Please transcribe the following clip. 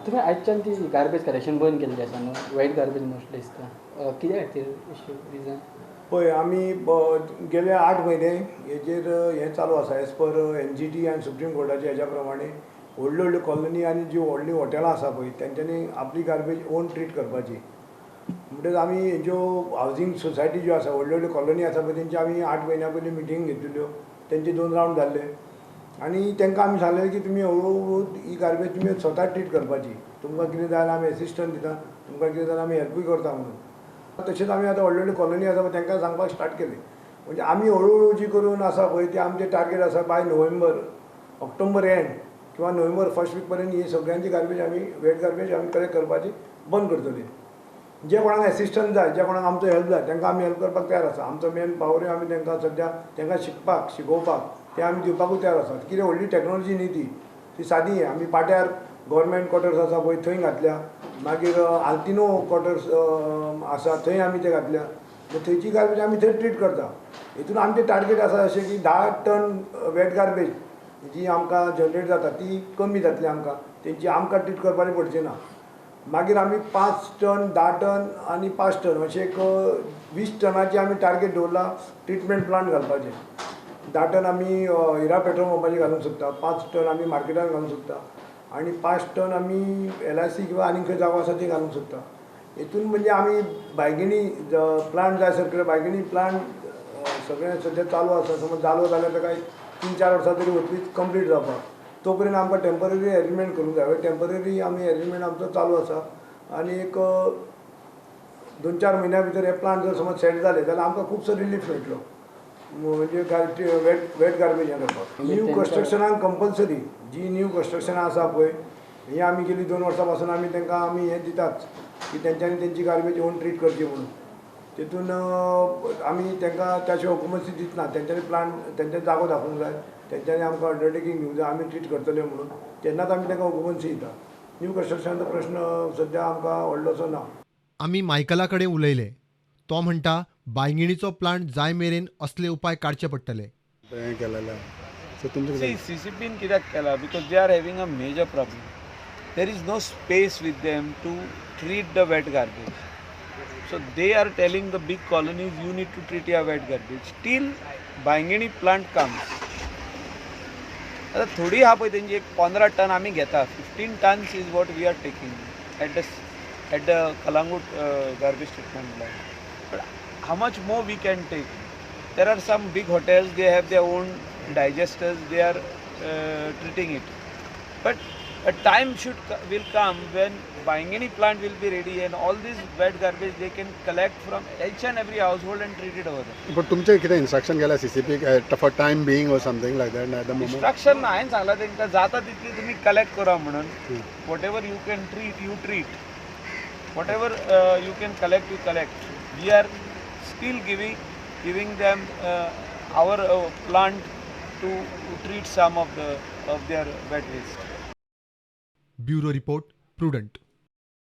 तुमी आयच्यान ती गार्बेज कलेक्शन बंद केल्ली आसा न्हू, वेट गार्बेज मोस्टली दिसता. कित्या खातीर इश्यू, रिजन? पळय, आमी गेले 8 म्हयने हेजेर हें चालू आसा. एज पर एनजीटी आनी सुप्रीम कोर्टाच्या हेज्या प्रमाणे व्हडल्यो व्हडल्यो कॉलनी आनी ज्यो व्हडलीं हॉटेलां आसा पळय, तेंच्यांनी आपली गार्बेज ओन ट्रीट करपाची. म्हणटच आमी ज्यो हावजींग सोसायटी ज्यो आसा, व्हडल्यो व्हडल्यो कॉलनी आसा पळय, तेंची आमी 8 म्हयन्या पयलीं मिटींग घेतिल्ल्यो. तेंचे दोन रावंड जाल्ले आनी तांकां आमी सांगलें की तुमी हळू हळू ही गार्बेज तुमी स्वता ट्रीट करपाची. तुमकां कितें जाय जाल्यार आमी एसिस्टंट दिता, तुमकां कितें जाल्यार आमी हेल्पूय करता म्हणून. तशेंच आमी आतां व्हडली व्हडली कॉलनी आसा पळय, तांकां सांगपाक स्टार्ट केलें. म्हणजे आमी हळू हळू जी करून आसा पळय, ती आमचें टार्गेट आसा, बाय नोव्हेंबर, ऑक्टोबर एंड किंवा नोव्हेंबर फर्स्ट वीक पर्यंत ही सगळ्यांची गार्बेज आमी, वेट गार्बेज आमी कलेक्ट करपाची बंद करतली. जे कोणाक एसिस्टंट जाय, जे कोणाक आमचो हेल्प जाय, तांकां आमी हेल्प करपाक तयार आसा. आमचो मॅन पावरूय आमी तांकां सद्या तांकां शिकपाक, शिकोवपाक ते आमी दिवपाकूय तयार आसात. कितें व्हडली टॅक्नोलॉजी न्ही ती, ती सादी. आमी पाट्यार गव्हर्मेंट क्वॉर्टर्स आसा पळय, थंय घातल्या. मागीर आल्तिनो क्वॉर्टर्स आसा, थंय आमी ते घातल्या. थंयची गार्बेज आमी थंय ट्रीट करता. हितून आमचें टार्गेट आसा अशें की 10 टन वेट गार्बेज जी आमकां जनरेट जाता, ती कमी जातली. आमकां तेंची आमकां ट्रीट करपाची पडची ना. मागीर आमी 5 टन, 10 टन आनी 5 टन अशें एक 20 टनाची आमी टार्गेट दवरला ट्रिटमेंट प्लांट घालपाचें. 10 टन आमी हिरा पेट्रोल पंपाचेर घालूंक सोदता, 5 टन आमी मार्केटान घालूंक सोदता आनी 5 टन आमी एलआयसी किंवा आनी खंय जागो आसा थंय घालूंक सोदता. हितून म्हणजे आमी बायगिणी प्लांट जाय सर, बायगिणी प्लांट सगळें सद्या चालू आसा. समज जालो जाल्यार ताका एक 3-4 वर्सां तरी वतलीच कंप्लीट जावपाक. तो पर्यंत आमकां टेंपररी एरेंजमेंट करूंक जाय. टेंपररी आमी एरेंजमेंट आमचो चालू आसा आनी एक 2-4 म्हयन्या भितर हे प्लांट जर समज सेट जाले जाल्यार आमकां खुबसो रिलीफ मेळटलो, म्हणजे वेट गार्बेज हें करपाक. न्यू कन्स्ट्रक्शनाक कंपल्सरी, जी न्यू कन्स्ट्रक्शनां आसा पळय, ही आमी गेली 2 वर्सां पासून आमी तांकां आमी हें दितात की तेंच्यांनी तेंची गार्बेज ओन ट्रीट करची म्हणून. तितून आमी तांकां त्या शिवाय ऑक्युपन्सी दितना तेंच्यांनी प्लांट, तेंच्यांनी जागो दाखोवंक जाय, तेंच्यांनी आमकां अंडरटेकींग दिवंक जाय, आमी ट्रीट करतले म्हणून, तेन्नाच आमी तांकां ऑक्युपन्सी दिता. न्यू कन्स्ट्रक्शनाचो प्रश्न सद्या आमकां व्हडलोसो ना. आमी मायकला कडेन उलयले. तो म्हणटा, बांयगिणीचो प्लांट जाय मेरेन असले उपाय काडचे पडटले. हें केलेलें, सो तुमचें See, CCP न कित्याक केला? Because they are having a major problem. There is no space with them to treat the wet garbage. So they are telling the big colonies, you need to treat your wet garbage till Baingini plant comes. आतां थोडी आहा पळय, तेंची एक 15 ton आमी घेता. 15 tons is what we are taking at the Calangute garbage treatment plant, but how much more we can take? There are some big hotels, they have their own digesters, they are treating it, but a time will come when Baingini plant will be ready and all this wet garbage they can collect from each and every household and treat it over there. पण तुमचें कितें instruction गेल्या CCP for time being or something like that at the moment? Instruction हांवें सांगलां तांकां, जाता तितली तुमी कलेक्ट करा म्हणून. Whatever you can treat, you treat. Whatever you can collect, you collect. We are still giving them our plant to treat some of their wet waste. Bureau report, Prudent.